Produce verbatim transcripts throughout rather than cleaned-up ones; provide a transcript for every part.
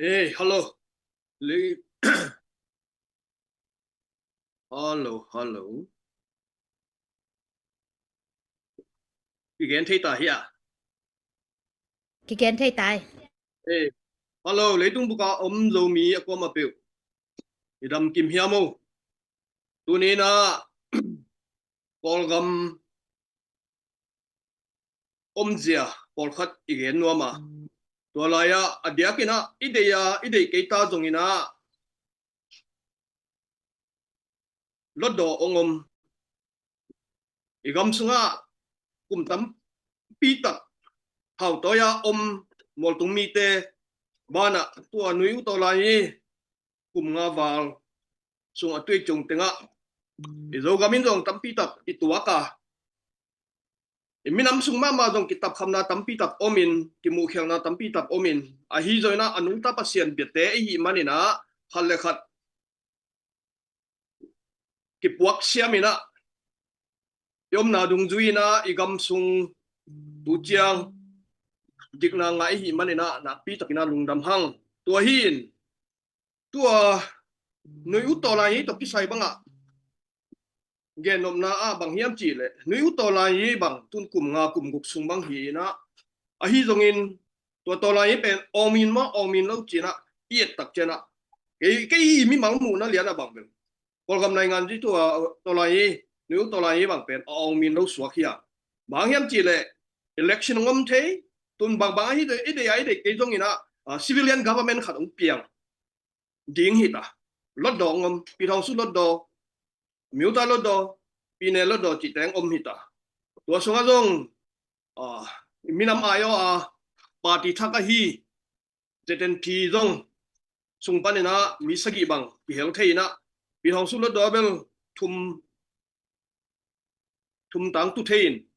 Hey, hello. Li- Hello, hello. Kigen thei ta hia? Kigen thei tai. Hey, hello, leitung buka om Zomi a kuamah peuh. I dam kim hiam o? Tuni-in ah Kawlgam omzia pawlkhat i gen nuam a. Tua lai-ah a diakin ah i deih a, i deih kei ta zongin ah Hlutdaw hong om. I gam sungah kum tampi tak hauh tawi-a om mualtung mite banah tua Nui U Tawlai i kum nga val sung a tui cung tengah i Zogam in zong tampi tak i tuak a, i minam sung mahmah zong kitapkhamna tampi tak omin, kimuhkhialhna tampi tak omin, ahi zongin ah a nungta Pasian biate i hih manin ah khat le khat kipuak siamin ah i omna dungzui-in ah i gam sung tu ciang dikna ngah i hih manin ah nakpi takin ah lungdam hang. Tua hi-in tua Nui U Tawlai i tawh kisai bangah gennopna ah bang hiam cih leh Nui U Tawlai i bang tun kum nga kum guk sung bang hi-in ah, ahi zongin tua Tawlai i pen awngmin maw awngmin lo ci-in ah i et tak ciangin ah kei, kei i mimal muhna lian ah bang bel Kawlgam naingan zi tua Tawlai i, Nui U Tawlai i bang pen a awngmin lo suak hi a. Bang hiam cih leh election hong om thei, tun bangbang ahi zong i deih a, i deih kei zongin ah, ah, civilian government khat hong piang ding hi ta. Hlutdaw hong om, Pi Thawng Sut Hlutdaw, Miu Ta Hlutdaw, Pi Ne Hlutdaw cihte hong om hi ta. Tua sungah zong, ah, minam ai aw a party thak ahi Z N P zong sung panin ah mi sagih bang kihel thei-in ah, Pi Thawng Sut Hlutdaw bel thum, thum tangtu thei-in,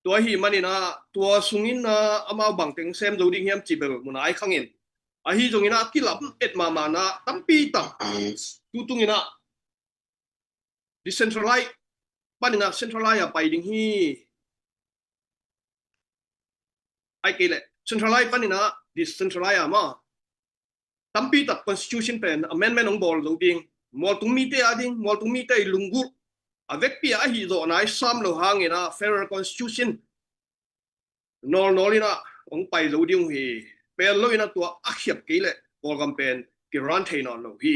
tua ahi manin ah tua sungin ah amau bang teng sem zo ding hiam cih bel mu nai khang in, ahi zongin ah kilam et mahmahna tampi tak tu tungin ah decentralize panin ah centralize a pai ding hi. Ai kei leh centralize panin ah decentralize a maw, tampi tak constitution pen amendment hong bawl zo ding, mualtung mite a ding, mualtung mite i lunggulh a vekpi a ahi zawh nai sam lo hangin ah federal constitution nawlnawl in ah hong pai zo ding uh hi. Pel lo in ah tua a khiap kei leh Kawlgam pen kiran thei nawn lo hi,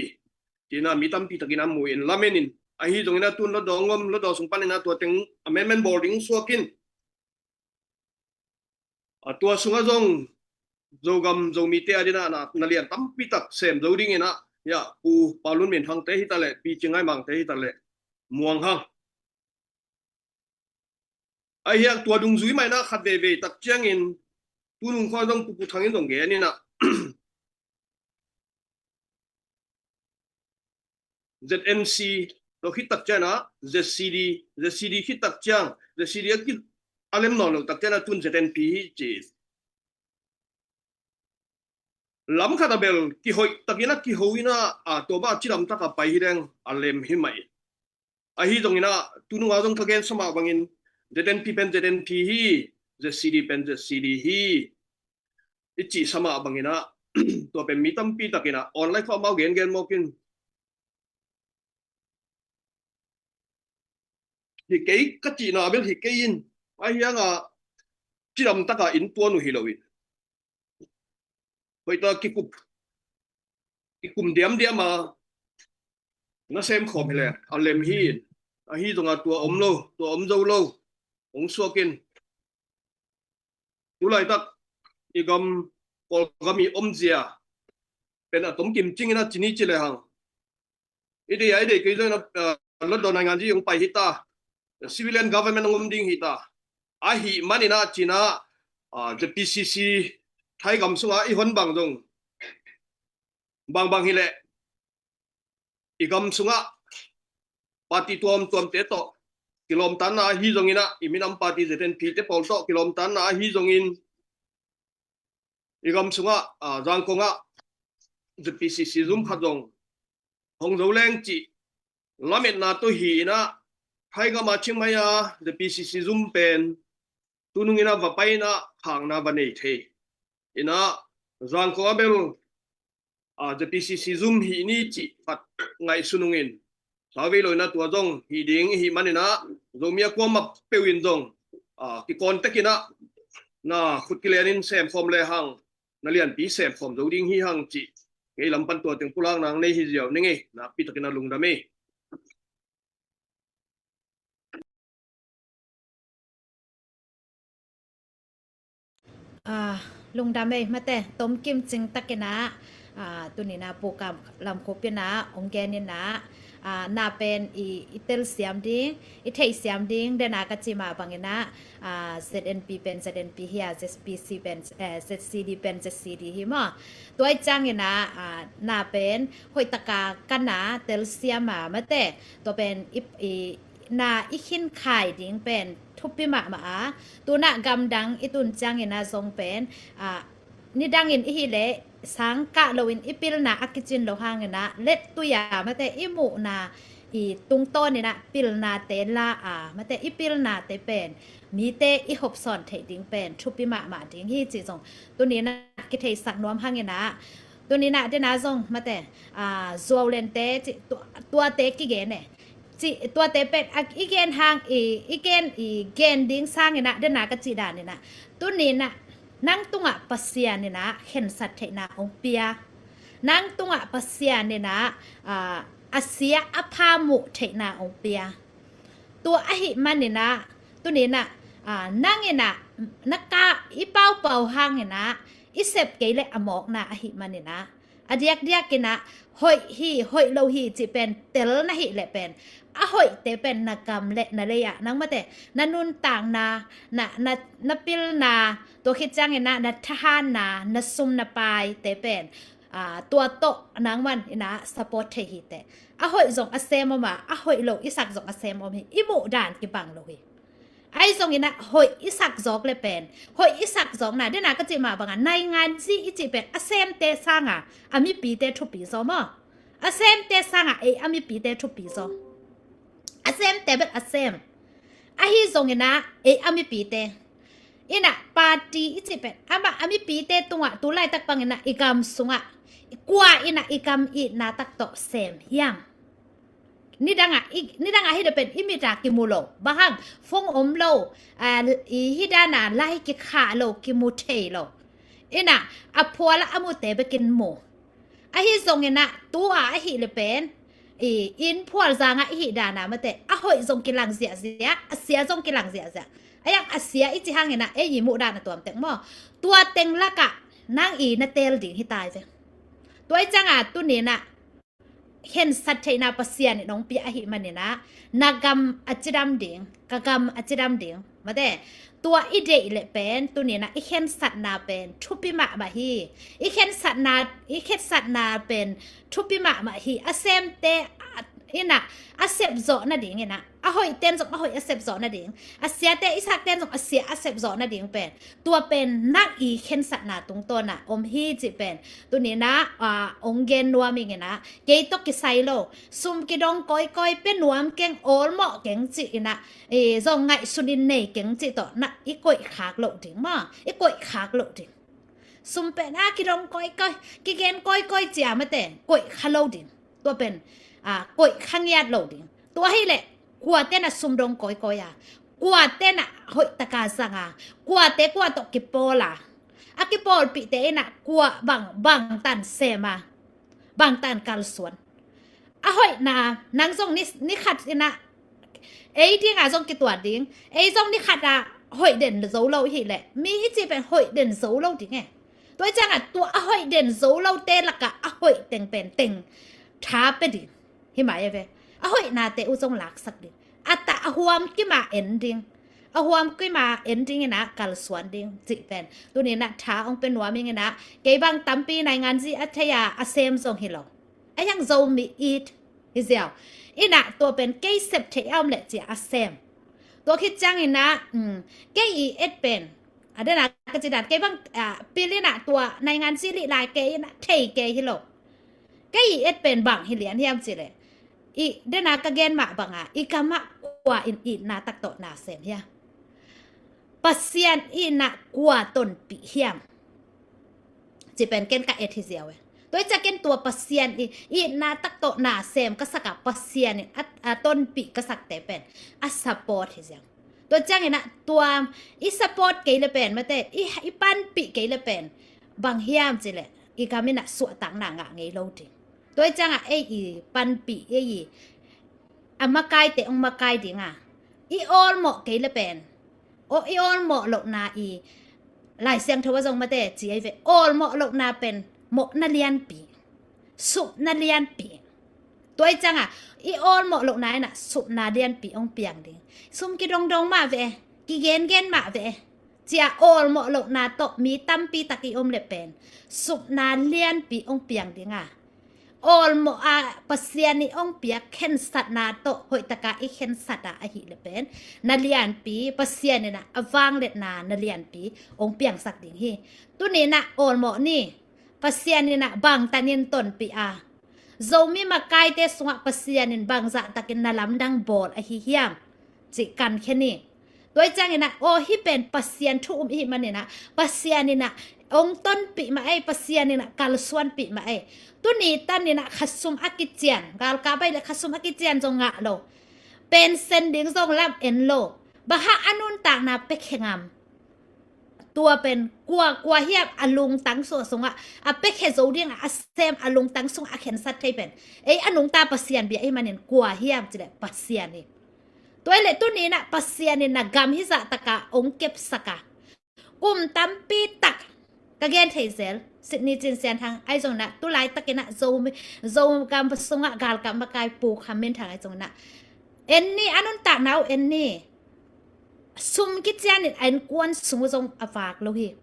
ci-in ah mi tampi takin a mu in lamen in, ahi zongin ah tun Hlutdaw hong om, Hlutdaw sung panin ah tua teng amendment bawl ding suak in, a tua sungah zong Zogam Zomite a dingin ah na, na lian tampi tak sem zo dingin ah, ya, Pu Pau Lun Min Thang te hi ta leh, Pi Cing Ngai Mang te hi ta leh, Muang Hang. Ahi hang tua dungzui mah in ah khat veivei tak ciangin tu nung khua zong Pu Pu Thang in zong gen in ah Z N C lo khit tak ciang ah Z C D, Z C D khit tak ciang, Z C D a ki a lem nawn lo tak ciang ah tun Z N P hi ci. Lam khat a bel kihoih takin a kiho in ah, a, tua bang a cidam tak a pai hi leng a lem hi mah in. Ahi zongin ah tu nung a zong ka gen sa mah bangin Z N P pen Z N P hi, Z C D pen Z C D hi, i cih sa mah bangin ah tua pen mi tampi takin ah online khawh amau gengen mawk in, hi kei ka cihna bel hi kei in, ahi hang ah cidam tak a inntuan uh hi lo in, hoih tak a kikum, kikum diamdiam a nasem khawm hi leh a lem hi in, ahi zong a tua om lo, tua om zo lo hong suak in, tu laitak i gam, Kawlgam i omzia pen a tomkim cingin a ci ni ci lehang, i deih a, i deih kei zongin ah, Hlutdaw naingan zi hong pai hi ta, civilian government hong om ding hi ta. Ahi manin ah ci-in ah, ah, Z P C C Thaigam sungah i hon bang zong bangbang hi leh i gam sungah party tuamtuamte tawh kilawmtatna ahi zongin ah, i minam party Z N P te pawl tawh kilawmtatna ahi zongin, i gam sungah, ah, Zangkong ah Z P C C zum khat zong hong zo leng cih lametna tawh hi in ah, Thaigam a, Chiang Mai a Z P C C zum pen tu nung in ah va pai in ah khakna va nei thei in ah, Zangkong a bel, a, ZPCC zum hih ni cih khat ngaihsun ungin. Sauvei lo in ah tua zong hih ding i hih manin ah, Zomi a kuamah peuh in zong, a, kikawn tek in ah, na khut kilenin semkhawm le hang, na lianpi semkhawm zo ding hi hang cih. Kei lam pan tua teng pulakna nei hi ziau ning ei, nakpi takin ah lungdam ei. A, lungdam ei, mate, tomkim cing takin ah, a, tuni in ah Pu Kam Lam Khup in ah hong gen in ah, a, na pen i, i telsiam ding, i theihsiam ding, den a ka cih mah bangin ah, a, ZNP pen ZNP hi a, ZPC pen, eh, ZCD pen ZCD hi maw. Tua ahih ciangin ah, a, na pen hoih taka ka na telsiam a, mate, tua pen i, i, na i khinkhai ding pen thupi mahmah a, tu in ah gamdang i tun ciangin ah zong pen, a, nidangin i hih leh sang kah loin i pilna a kicin lo hangin ah, lettui a, mate, i muhna i tungtawnin ah pilnate la a, mate, i pilnate pen mite i hopsawn theih ding pen thupi mahmah ding hi cih zong tuni in ah kitheisak nuam hangin ah, tuni in ah den a zong, mate, a, zuaulente cih, tua, tuate kigen e. Cih, tuate pen, a, i gen hang, i, i gen, i gen ding sangin ah, den a ka cih danin ah, tuni in ah nang tungah Pasian in ah khensat theihna hong pia. Nang tungah Pasian in ah, a, a sia a pha muh theihna hong pia. Tua ahih manin ah, tuni in ah, a, nang in ah, na ka, i paupau hangin ah i sep kei leh a mawkna ahih manin ah, a diakdiakin ah hoih hi, hoih lo hi cih pen tel na hih leh pen, a hoihte pen na gam le na lei ah, nang, mate, na nuntakna, na, na, na pilna, tua khit ciangin ah na thahatna, na sum na paite pen, a, tua tawh nangman in ah support thei hi teh. A hoih zong a sem om a, a hoih lo i sak zong a sem om hi. I muh dan kibang lo hi. Ahi zongin ah hoih i sak zawk leh pen, hoih i sak zawkna, den a ka cih mah bangin nainganzi i cih pen a semte sangin a mipite thupi zaw maw. A semte sangin ei a mipite thupi zaw. A semte bel a sem. Ahi zongin ah ei a mipite in ah party i cih pen amah a mipite tungah tu laitak bangin ah i gam sungah kua in ah i gam itna tak tawh sem hiam? Nidangah, i, nidangah hi leh pen i mit a kimu lo. Bang hang, phone om lo, a, i hih dan a lai kikhah lo, kimu thei lo. In ah a phual ah a mute bekin mu. Ahi zongin ah tu a ahih leh pen, i, inn phual zangah i hih dan a, mate, a hoih zong kilang ziahziah, a sia zong kilang ziahziah. A yang a sia i cih hangin ah ei i muh dan a tuam teng maw. Tua teng lakah nang i na teel ding hi tai ve. Tua ahih ciangin tuni in ah khensat theihna Pasian in hong pia ahih manin ah, na gam a cidam ding, ka gam a cidam ding, mate. Tua i deih leh pen, tuni in ah i khensatna pen thupi mahmah hi. I khensatna, i khensatna pen thupi mahmah hi. A semte, a, in ah a sep zawh nadingin ah, a hoihten zong a hoih a sep zawh nading, a siate i sakten zong a sia a sep zawh nading pen, tua pen nang i khensatna tungtawn ah om hi cih pen tuni in ah, a, hong gen nuam ing in ah, kei tawh kisai lo, sum kidong kawikawi, pia nuam keng, awlmawh keng cih in ah, e, zong ngaihsunin nei keng cih tawh na i koihkhak loh ding maw, i koihkhak loh ding. Sum pen a kidong kawikawi, kigen kawikawi ci a, mate, koihkha lo ding. Tua pen, a, koihkha ngiat lo ding. Tua hi leh kuate na sum dong kawikawi a, kuate na hoih taka zang a, kuate kua tawh kipawl a, a kipawlpihte in ah kua bang, bangtan sem a, bangtan kalsuan. A hoihna, nang zong ni, ni khat in ah ei ding a zong kituat ding, ei zong ni khat a hoih den zo lo i hih leh, mi i cih pen hoih den zo lo ding e. Tua ahih ciangin tua a hoih den zo lote lakah a hoih teng pen teng tha pia ding. Hi mai e ve. A hoihnate uh zong laksak ding. A ta a huam kim a en ding. A huam kim a en ding in ah kalsuan ding cih pen tuni in ah tha hong pia nuam ing in ah, kei bang tampi nainganzi a thei a, a sem zong hi lo. A yang Zomi it hi ziau. In ah tua pen kei sep theih a om leh ci a sem. Tua khit ciangin ah, um, kei i et pen, a, den a ka cih dan, kei bang, a, pil in ah tua nainganzi lih lai kei in ah thei kei hi lo. Kei i et pen bang hi lian hiam cih leh, i, den a ka gen mah bang a, i gam ah kua in itna tak tawh na sem hiam? Pasian in ah kua tonpih hiam? cih pen ken ka et hi ziau e. Tua hi ciang ken tua Pasian i itna tak tawh na sem ka sak a, Pasian in a, a tonpih ka sakte pen a support hi ziau. Tua ciangin ah tua i support kei le pen mate, i, i panpih kei le pen bang hiam cih leh i gam in ah suahtakna ngah ngei lo ding. Tua hi ciang ah ei i panpih, ei i a makaite hong makai ding a, i awlmawh kei le pen, aw, i awlmawh lohna i Lai Siangtho ah zong mate ci ei ve, awlmawh lohna pen mawhna lianpi, supna lianpi. Tua hi ciang ah i awlmawh lohna in ah supna lianpi hong piang ding. Sum kidongdong mah ve, kigengen mah ve, ci a awlmawh lohna tawh mi tampi tak i om le pen supna lianpi hong piang ding a, awlmawh a Pasian ii hong piak khensatna tawh hoih tak a i khensat a, ahih le pen na lianpi, Pasian in ah a vangliatna na lianpi hong piangsak ding hi. Tuni in ah awlmawh ni, Pasian in ah bangtan in tonpih a, Zomi makaite sungah Pasian in bangzah takin na lamdang bawl ahi hiam cih kankhia ni. Tua hi ciangin ah, aw, hih pen Pasian thu um ihih manin ah, Pasian in ah hong tonpih mah ei, Pasian in ah kalsuanpih mah ei. Tuni tan in ah khasum a kician, galkap ahih leh khasum a kician zong ngah lo, pension ding zong lam en lo, bang hang a nuntakna pia khe ngam? Tua pen kua, kua hiam a lungtang sung, sungah a pia khe zo ding a, a sem a lungtang sungah a khensat thei pen ei a nungta Pasian bia ahih manin kua hiam cih leh Pasian hi. Tua hi leh tuni in ah Pasian in na gam hizah tak a hong kepsak a, kum tampi tak ka gen thei zel, Sydney Cin Sian Thang, ahi zongin ah tu laitak in ah Zo, Zogam sungah galkap makai Pu Kham Min Thang ahi zongin ah en ni, a nuntakna uh en ni. Sum kician in a innkuan sung uh zong a vak lo hi.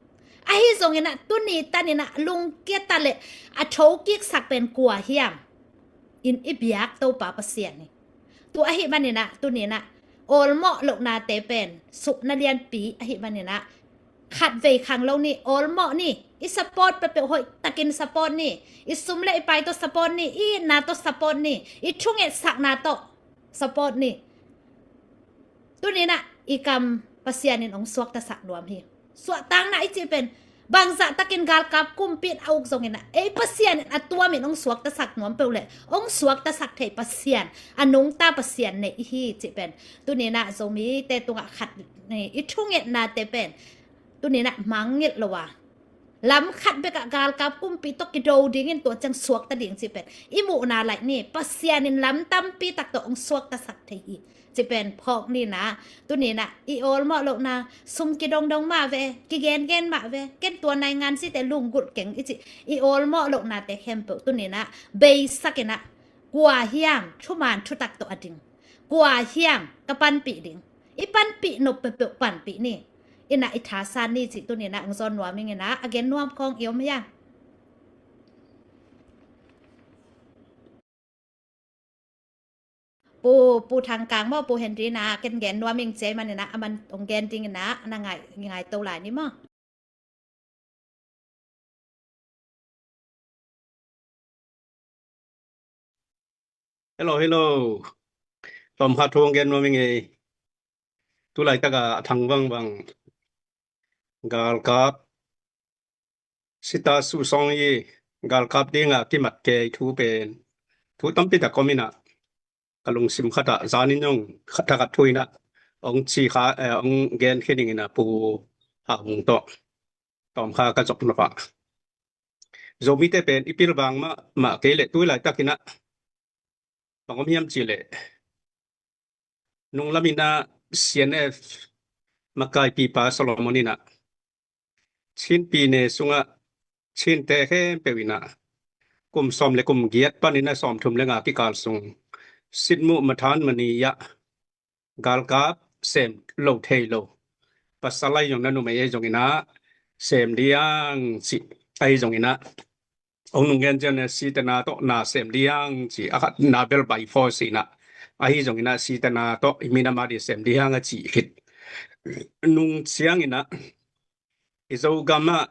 Ahi zongin ah tuni tan in ah lungkia ta leh a thokiksak pen kua hiam? In i biak Topa Pasian hi. Tua ahih manin ah tuni in ah awlmawh lohnate pen supna lianpi ahih manin ah khatvei khang lo ni, awlmawh ni. I support peuhpeuh hoih takin support ni. I sum le i pai tawh support ni, i itna tawh support ni, i thungetsakna tawh support ni. Tuni in ah i kam Pasian in hong suaktasak nuam hi. Suahtakna i cih pen bangzah takin galkap kumpi in a uk zongin ah, ei Pasian in a tuam in hong suaktasak nuam peuh leh hong suaktasak thei Pasian, a nungta Pasian nei i hi cih pen tuni in ah Zomite tungah khat ni, i thungetnate pen tuni in ah mangngilh lo a, lam khat bek ah galkap kumpi tawh kido dingin tua ciang suakta ding cih pen i muhna laih ni. Pasian in lam tampi tak tawh hong suaktasak thei hi cih pen phawk ni in ah, tuni in ah i awlmawh lohna, sum kidongdong mah ve, kigengen mah ve, ken tua naingan site lunggulh keng i cih i awlmawh lohnate khempeuh tuni in ah beisak in ah kua hiam thuman thutak tawh a ding, kua hiam ka panpih ding, i panpih nop peuhpeuh panpih ni. In ah i thasan ni cih tuni in ah hong zawn nuam ing in ah, a gen nuam khawng i om hiam? Pu, Pu Thang Kang maw, Pu Henry in ah ken gen nuam ing ci ahih manin ah, aman hong gen ding in ah na ngai, ngaito lai ni maw? Hello, hello. Tawmkhat thu hong gen nuam ing ei. Tu laitak a a thang vangvang galkap sita susong i galkap ding a kimat kei thu pen thu tampi tak om in ah, ka lungsim khat ah zanin zong khat thak a thu in ah hong ci kha, eh, hong gen khin ing in ah, Pu Hau Mung tawh tawmkhat ka zop nop ah, Zomite pen i pilvang mah, mah kei leh tu laitak in ah bang om hiam cih leh, nunglam in ah C N F makaipipa Solomon in ah Chin pyine sungah Chinte khempeuh in ah kum sawm le kum giat panin a sawmthum le nga kikal sung Sitmuh Mathan Mani ah galkap sem lo thei lo, pasal ahi zong na numei ahi zongin ah sem diang cih, ahi zongin ah hong nung gen ciang na sitena tawh na sem diang cih, a khat na bel by force in ah, ahi zongin ah sitena tawh i minam a di sem diang a cih khit. Nung ciangin ah i Zogam ah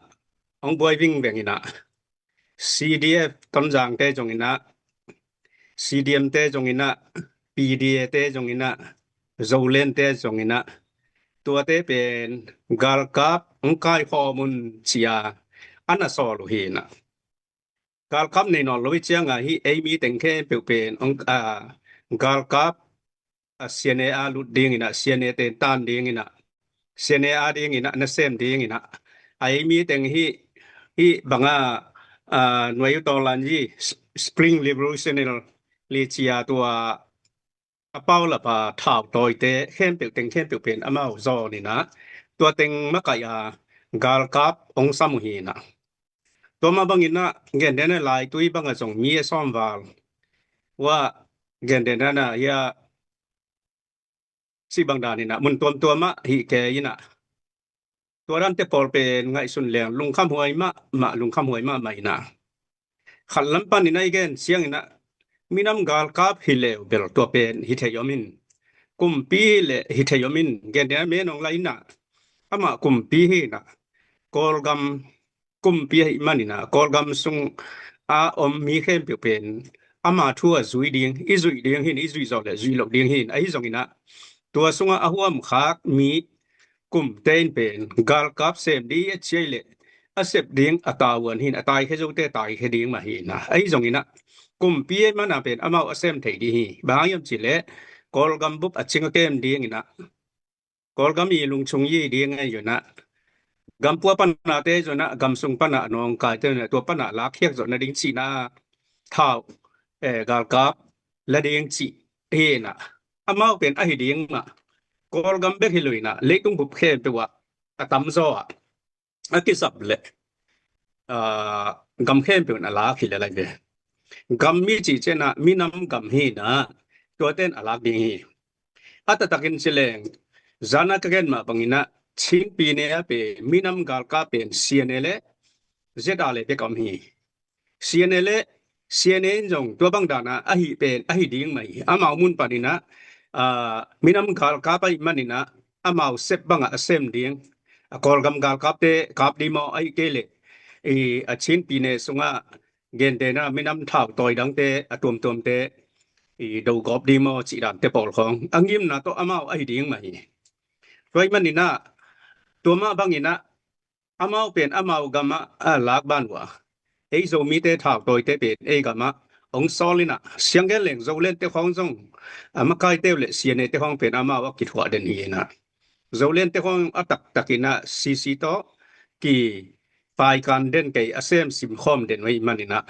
hong buai vingveng in ah, C D F Tonzangte zongin ah, C D M te zongin ah, P D A te zongin ah, Zolandte zongin ah, tuate pen galkap hong kaikhawm un ci a, a na sawl uh hi inah. Galkap nei nawn lo i ciangah hih ei mi teng khempeuh pen ong, a, galkap a, C N A a lut ding inah, C N A ten tan ding inah, C N A a ding inah, na sem ding inah, a ei mi teng hih, hih banga, a, nuai uh tawlan hi, Spring Revolutionary cia tua a paulap a thau tawite khempeuh teng khempeuh pen amau zawn inah, tua teng makaih a galkap ong sam uh hi inah. Tua mah bang inah, gentehna laitui bangah zong mi a sawm val uh a, gentehna hia, si bang dan inah mun tuamtuam ah hih kei inah. Tua dante pawl pen ngaihsun leng lungkham huai mahmah, lungkham huai mahmah inah. Khat lam pan inah i gen ciang inah, minam galkap hi leu bel tua pen hi thei om in, kumpi hi leh hi thei om in, gentehna Min Aung Hlaing inah, amah kumpi hi inah, Kawlgam kumpi ahih man inah, Kawlgam sung a om mi khempeuh pen ama thu a zui ding, i zuih ding hi in, i zuih zawh leh zuih loh ding hi in, ahi zong inah tua sungah a huamkhak mi kumte in pen galkap sem ding a ciai leh a sep ding a tavuan hi in, a taikhia zote taikhia ding mah hi inah. Ahi zong inah kumpi ahih man a pen amau a sem thei ding hi. Bang hang hiam cih leh Kawlgam bup a cing a kem ding inah, Kawlgam i lungchung i ding ahi zong inah, gampua panate zong inah, gamsung panah nawngkaite zong inah, tua panah lakkhiak zawh nading cihna thau, eh, galkap la ding cih hi inah. Amau pen ahi ding mah, Kawlgam bek hi lo inah, leitung bup khempeuh ah a tamzaw ah a kisap leh, a, gam khempeuh in a lak hi lel lai ve. Gam mi cih ciangah minam gam hi inah, tuate in a lak ding hi. A taktakin ci leng, zan a ka gen mah bang inah, Chin pyine a pen minam galkap pen C N A le Z R le bek om hi. C N A le C N A in zong tua bang dan a ahi pen ahi ding mah hi. Amau mun pan inah, a, minam galkap ahih man inah amau sep bangah a sem ding. A, Kawlgam galkapte kap ding maw, ahih kei leh i, a, Chin pyine sungah gentehna minam thau tawi dangte, a tuamtuamte i do gawp ding maw cih dante pawl khawng a ngimna tawh amau ahi ding mah hi. Tua ahih man inah, tua mah bang inah amau pen amau gamah a lak ban uh a, ei Zomite thau tawite pen ei gamah ong sawl inah, siang gen leng Zolandte khawng zong a makaite uh leh C N A te khawng pen amau a kithuah den hi inah. Zolandte khawng a taktak inah C C tawh kipaikan den kei, a sem simkhawm den uh ahih man inah,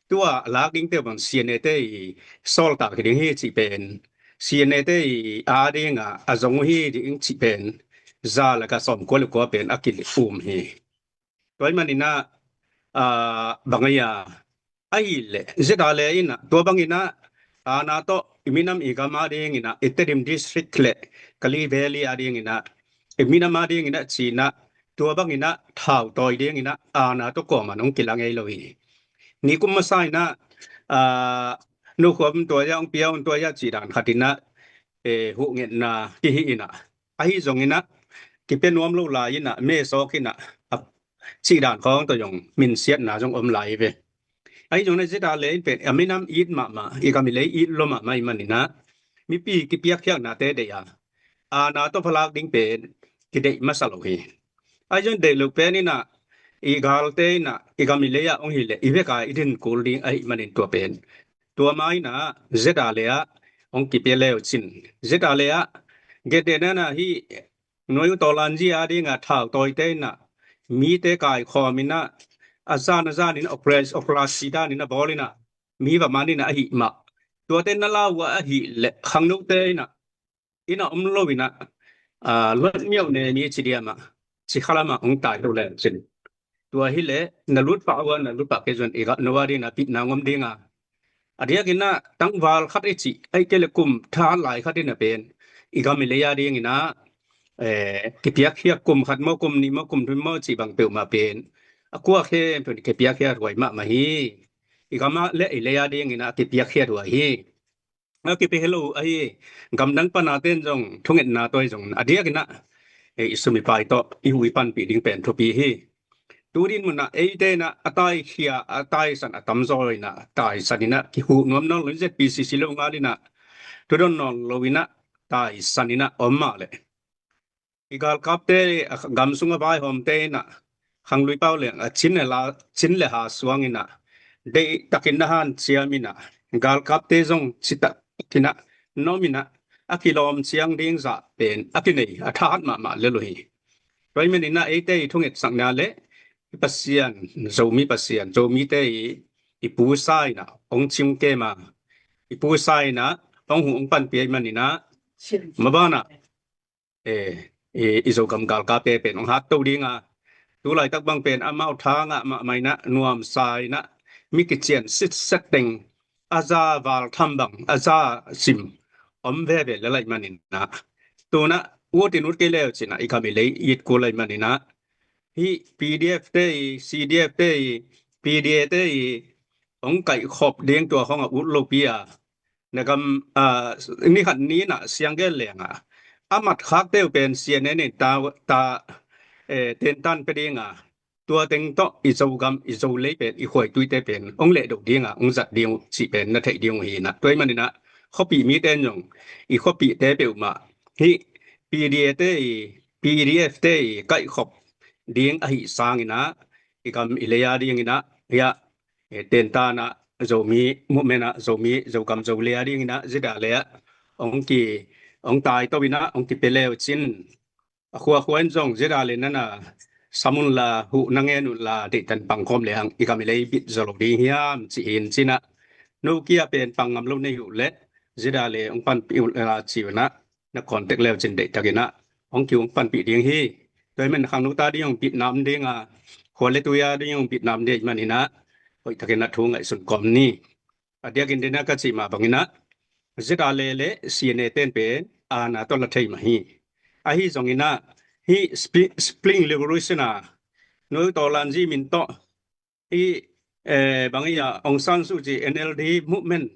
tua a lak dingte uh bang C N A te i sawltak hi ding hi cih pen, C N A te i a dingah a zong uh hi ding cih pen, za le ka sawmkua le kua pen a ki-um hi. Tua ahih man inah, a, bang a, ahih leh Z R le inah tua bang inah, a, na tawh i minam i gam a ding inah, i Tedim District le Kalay Valley a ding inah, i minam a ding inah ci inah, tua bang inah thau tawi ding inah, a, na tawh kuamah in ong kila ngei lo hi. Nikum masa inah, a, nukhuam tua ia, ong pia un tua ia cih dan khat inah, e, huhngetna kihih inah, ahi zong inah kipia nuam lo lai inah, mesawk inah, a, cih dan khawng tawh zong minsiatna zong om lai ve. Ahi zong inah Z R le in pen a minam it mahmah, i gam i lei it lua mahmah ahih man inah, mipi kipiakkhiaknate deih a, a, na tawh phalak ding pen kideih masa lo hi. Ahi zong deih lo pen inah, i galte inah i gam i lei ah ong hi leh i vek a i din kul ding ahih man in tua pen, tua mah inah Z R le ah ong kipia le uh cin, Z R le ah gentehna inah hih Nuai uh tawlanzi a dingah thau tawite inah mite kaikhawm inah, a zan a zan inah operas-, operasi dan inah bawl inah, mi va man inah ahih mah, tuate na lau uh ahih leh khangnote inah, inah om lo inah, a, luat miauh ne mi ci diam ah, ci khalam ah hong tai lo leng cin. Tua hi leh na lut pah uh a, na lut pah kei zong i gam no a ding inah pitna ngom ding a, a diak inah tangval khat i cih, ahih kei leh kum tha lai khat inah pen i gam i lei a ding inah, eh, kipiakkhiat kum khat maw, kum nih maw, kum thum maw cih bang peuhmah pen a kua khempeuh in kipiakkhiat huai mahmah hi. I gam a le i lei a ding inah kipiakkhiat huai hi. A kipia hi lo ahi, gamdang pana ten zong thungetna tawh zong a diak inah, eh, i sum i pai tawh i hu i panpih ding pen thupi hi. Tu din munah eite inah a taikhia, a taisan a tamzaw inah, taisan inah kihuh nuam nawn lo in, Z P C C lo ngal inah, thudon nawn lo inah, taisan inah om mah leh, i galkapte, a, gam sung a vaihawmte inah Khanglui Pau Lian a cin le la, cin le ha suang in ah, deihtakin na hanciam in ah, galkapte zong citak takin ah na om in ah, a kilawm ciang ding zah pen a kinei a thahat mahmah lel uh hi. Tua ahih manin ah eite i thungetsakna le i Pasian, Zomi Pasian, Zomite i, i pusa in ah hong cimkem a, i pusa in ah hong huh hong panpih ahih manin ah, maban ah, e, i, i Zogam galkapte pen hong hatto ding a, tu laitak bang pen amau tha ngah mahmah in ah, nuamsa in ah, mi kician sitset teng, a za val tham bang, a za sim om veve lel ahih manin ah, tu-in ah ut in ut kei le uh cin ah i gam i lei it kul ahih manin ah, hih P D F te i, C D F te i, P D A te i hong kaihkhop ding tua khong a ut lopi a, na gam, a, ni khat ni in ah siang gen leng a, a matkhakte uh pen C N A in ta, ta, e, tentan pia ding a, tua teng tawh i Zogam, i Zolei pen, i khuaituite pen hong lehdo ding a, hong zat ding uh cih pen na theih ding uh hi in ah. Tua ahih manin ah khuapih mite in zong i khuapihte peuhmah hih P D A te i, P D F te i kaihkhop ding ahih sangin ah, i gam i lei a dingin ah, hiah, e, tentan ah Zomi movement ah, Zomi, Zogam Zolei a dingin ah ZRA le ah hong ki, hong taito in ah hong kipia le uh cin, a khuakhua in zong ZRA le nan a sam un la, huh na ngen un la, deihtan pangkhawm le hang i gam i lei bit zaw lo ding hiam ci-in cin ah, no kia pen pang ngam lo nei uh leh ZRA le hong panpih uh la ci un ah, na contact le uh cin deihtakin ah hong ki hong panpih ding hi. Tua ahih manin khangno ta ding hong bitna om ding a, khua le tui a ding hong bitna om ding ahih manin ah hoihtakin ah thu ngaihsun kawm ni. A diakin dena ka cih mah bangin ah ZRA le le C N A ten pen aana tawh la thei mah hi. Ahi zongin ah hih Spring, Spring Revolution a Nuoi Tawlanzi min tawh hih, e, bang i a Aung San Suu Kyi N L D movement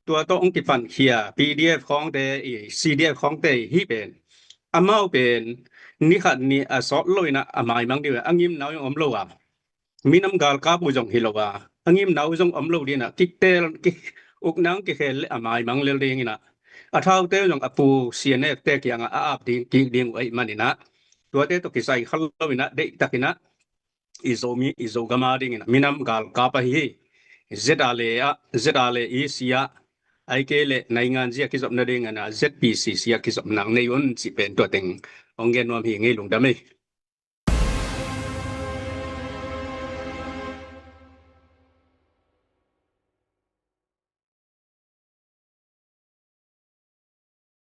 tua tawh hong kipankhia P D F khawngte i, C D F khawngte i hih pen, amau pen ni khat ni a sawt lo in ah a maimang ding uh a, a ngimna uh zong om lo a, minam galkap uh zong hi lo a, a ngimna uh zong om lo ding in ah, kiktel, ki, ukna hong kikhel le a maimang lel ding in ah, a thaute uh zong a pu C N F te kiangah a ap ding, kik ding uh ahih manin ah, tuate tawh kisai kha lo in ah deihtakin ah i Zomi, i Zogam a dingin ah minam galkap ahi hi. ZRA le ah, ZRA le i si ah, ahih kei leh naingan zi a kizopna dingin ah Z P C C a kizopna nei un cih pen tua teng hong gen nuam hi. Ngei lungdam ei.